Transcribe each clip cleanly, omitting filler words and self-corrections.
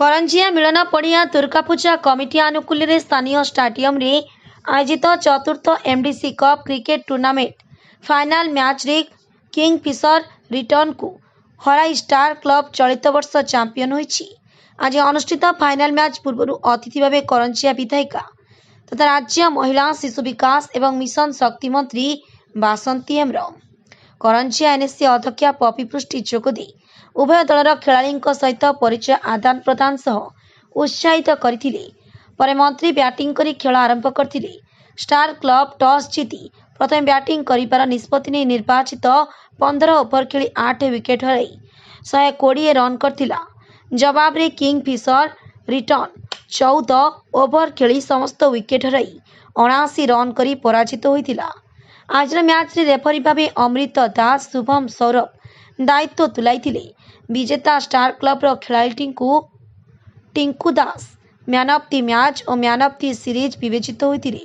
କରଞ୍ଜିଆ ମିଳନ ପଡ଼ିଆ ଦୁର୍ଗାପୂଜା କମିଟି ଆନୁକୂଲ୍ୟରେ ସ୍ଥାନୀୟ ଷ୍ଟାଡିୟମରେ ଆୟୋଜିତ ଚତୁର୍ଥ ଏମ୍ଡିସି କପ୍ କ୍ରିକେଟ ଟୁର୍ଣ୍ଣାମେଣ୍ଟ final ମ୍ୟାଚ୍ରେ କିଙ୍ଗଫିସର ରିଟର୍ଣ୍ଣକୁ ହରାଇ ଷ୍ଟାର କ୍ଲବ ଚଳିତ ବର୍ଷ ଚାମ୍ପିୟନ ହୋଇଛି। ଆଜି ଅନୁଷ୍ଠିତ ଫାଇନାଲ ମ୍ୟାଚ୍ ପୂର୍ବରୁ ଅତିଥି ଭାବେ କରଞ୍ଜିଆ ବିଧାୟିକା ତଥା ରାଜ୍ୟ ମହିଳା ଶିଶୁ ବିକାଶ ଏବଂ ମିଶନ ଶକ୍ତି ମନ୍ତ୍ରୀ ବାସନ୍ତୀ ହେମ୍ବ୍ରମ, କରଞ୍ଜିଆ ଏନ୍ଏସି ଅଧ୍ୟକ୍ଷା ପପି ପୃଷ୍ଟି ଯୋଗଦେଇ ଉଭୟ ଦଳର ଖେଳାଳିଙ୍କ ସହିତ ପରିଚୟ ଆଦାନ ପ୍ରଦାନ ସହ ଉତ୍ସାହିତ କରିଥିଲେ। ପରେ ମନ୍ତ୍ରୀ ବ୍ୟାଟିଂ କରି ଖେଳ ଆରମ୍ଭ କରିଥିଲେ। ଷ୍ଟାର କ୍ଲବ ଟସ୍ ଜିତି ପ୍ରଥମେ ବ୍ୟାଟିଂ କରିବାର ନିଷ୍ପତ୍ତି ନେଇ ନିର୍ବାଚିତ 15 ଓଭର ଖେଳି 8 ୱିକେଟ୍ ହରାଇ 120 ରନ୍ କରିଥିଲା। ଜବାବରେ କିଙ୍ଗ ଫିସର ରିଟର୍ଣ୍ଣ 14 ଓଭର ଖେଳି ସମସ୍ତ ୱିକେଟ୍ ହରାଇ 79 ରନ୍ କରି ପରାଜିତ ହୋଇଥିଲା। ଆଜିର ମ୍ୟାଚ୍ରେ ରେଫରି ଭାବେ ଅମୃତ ଦାସ, ଶୁଭମ ସୌରଭ ଦାୟିତ୍ୱ ତୁଲାଇଥିଲେ। ବିଜେତା ଷ୍ଟାର କ୍ଲବର ଖେଳାଳି Tinku Das man of the match O man of the series ବିବେଚିତ ହୋଇଥିଲେ।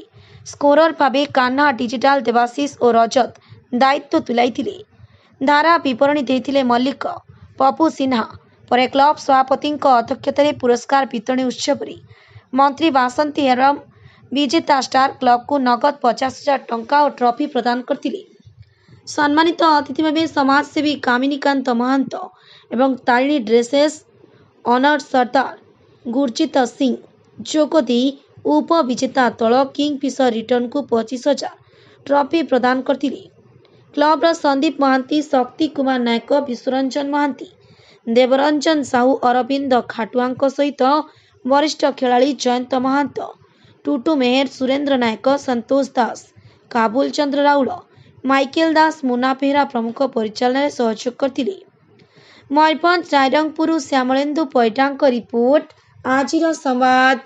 ସ୍କୋରର ଭାବେ କାହ୍ନା ଡିଜିଟାଲ, ଦେବାଶିଷ ଓ ରଜତ ଦାୟିତ୍ୱ ତୁଲାଇଥିଲେ। ଧାରା ବିବରଣୀ ଦେଇଥିଲେ ମଲ୍ଲିକ ପପୁ ସିହ୍ନା। ପରେ କ୍ଲବ ସଭାପତିଙ୍କ ଅଧ୍ୟକ୍ଷତାରେ ପୁରସ୍କାର ବିତରଣୀ ଉତ୍ସବରେ ମନ୍ତ୍ରୀ ବାସନ୍ତୀ ହେମ୍ବ୍ରମ ବିଜେତା ଷ୍ଟାର କ୍ଲବକୁ ନଗଦ 50,000 ଟଙ୍କା ଓ ଟ୍ରଫି ପ୍ରଦାନ କରିଥିଲେ। ସମ୍ମାନିତ ଅତିଥି ଭାବେ ସମାଜସେବୀ କାମିନୀକାନ୍ତ ମହାନ୍ତ ଏବଂ ତାରିଣୀ ଡ୍ରେସେସ୍ ଅନର ସର୍ଦ୍ଦାର ଗୁରଜିତ ସିଂ ଯୋଗ ଦେଇ ଉପବିଜେତା ଦଳ କିଙ୍ଗ ଫିସର ରିଟର୍ଣ୍ଣକୁ 25,000 ଟ୍ରଫି ପ୍ରଦାନ କରିଥିଲେ। କ୍ଲବର ସନ୍ଦୀପ ମହାନ୍ତି, ଶକ୍ତି କୁମାର ନାୟକ, ବିଶ୍ୱରଞ୍ଜନ ମହାନ୍ତି, ଦେବରଞ୍ଜନ ସାହୁ, ଅରବିନ୍ଦ ଖାଟୁଆଙ୍କ ସହିତ ବରିଷ୍ଠ ଖେଳାଳି ଜୟନ୍ତ ମହାନ୍ତ, ଟୁଟୁ ମେହେର, ସୁରେନ୍ଦ୍ର ନାୟକ, ସନ୍ତୋଷ ଦାସ, କାବୁଲ ଚନ୍ଦ୍ର ରାଉଳ, ମାଇକେଲ ଦାସ, ମୁନା ବେହେରା ପ୍ରମୁଖ ପରିଚାଳନାରେ ସହଯୋଗ କରିଥିଲେ। ମୟୂରଭଞ୍ଜ ରାଇରଙ୍ଗପୁରରୁ ଶ୍ୟାମଳେନ୍ଦୁ ପରିଡ଼ାଙ୍କ ରିପୋର୍ଟ, ଆଜିର ସମ୍ବାଦ।